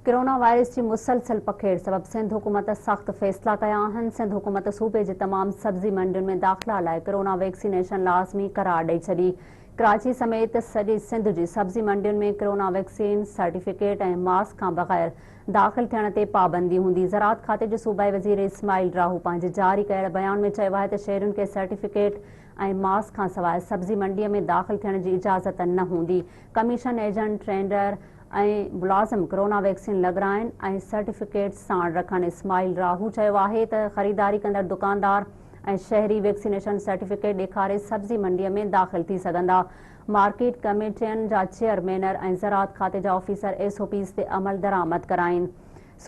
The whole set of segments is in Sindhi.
ڪرونا وائرس جي مسلسل پکيڙ سبب سنڌ حڪومت سخت فيصلا ڪيا آهن. سنڌ حڪومت صوبي جي تمام سبزي منڊين ۾ داخلا لاء ڪرونا ويڪسينيشن لازمي قرار ڏئي ڇڏي. ڪراچي سميت سڄي سنڌ جي سبزي منڊين ۾ ڪرونا ويڪسين سرٽيفڪيٽ ۽ ماسڪ کان بغير داخل ٿيڻ تي پابندي هوندي. زراعت کاتي جي صوبائي وزير اسماعيل راهو پنهنجي جاري ڪيل بيان ۾ چيو آهي ته شهرين کي سرٽيفڪيٽ ۽ ماسڪ کانسواء سبزي منڊي ۾ داخل ٿيڻ جي اجازت نه هوندي. ڪميشن ايجنٽ، ٽرينڊر ۽ ملازم ڪرونا ويڪسين لڳرائين ۽ سرٽيفڪيٽ ساڻ رکن. اسماعيل راهو چيو آهي ته خريداري ڪندڙ دڪاندار ۽ شهري ويڪسينيشن سرٽيفڪيٽ ڏيکاري سبزي منڊي ۾ داخل ٿي سگهندا. مارڪيٽ ڪميٽين جا چيئرمينر ۽ زراعت کاتي جا آفيسر ايس او پيز تي عملدرآمد ڪرائين.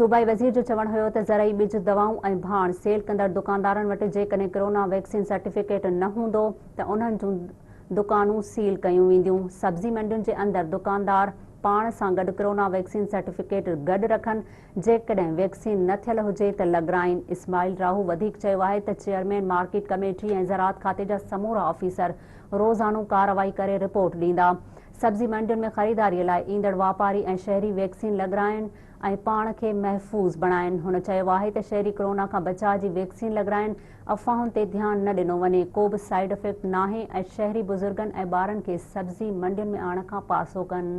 صوبائي وزير جو چوڻ هيو ته زرعي ٻج، دوائون ۽ ڀاڻ سيل ڪندڙ دڪاندارن وٽ جيڪڏهن ڪرونا ويڪسين سرٽيفڪيٽ نه هوندو ته انهن جون دڪانون سيل ڪيون وينديون، سبزي منڊين جي اندر دڪاندار پاڻ سان گڏ ڪرونا ويڪسين سرٽيفڪيٽ گڏ رکن، جيڪڏهن ويڪسين نه ٿيل هجي ته لڳرائين. اسماعيل راهو وڌيڪ چيو آهي ته چيئرمين مارڪيٽ ڪميٽي ۽ زراعت کاتي جا سمورا آفيسر روزانو ڪارروائي ڪري رپورٽ ڏيندا. سبزي منڊين ۾ خريداري لاء ايندڙ واپاري ۽ شهري ويڪسين لڳرائين ۽ پاڻ کي محفوظ بڻائين. هن چيو آهي ته شهري ڪرونا کان بچاء جي ويڪسين لڳرائين، افواهن تي ڌيان نه ڏنو وڃي، ڪو به سائيڊ افيڪٽ ناهي ۽ شهري بزرگن ۽ ٻارن کي سبزي منڊين ۾ آڻڻ کان پاسو ڪن.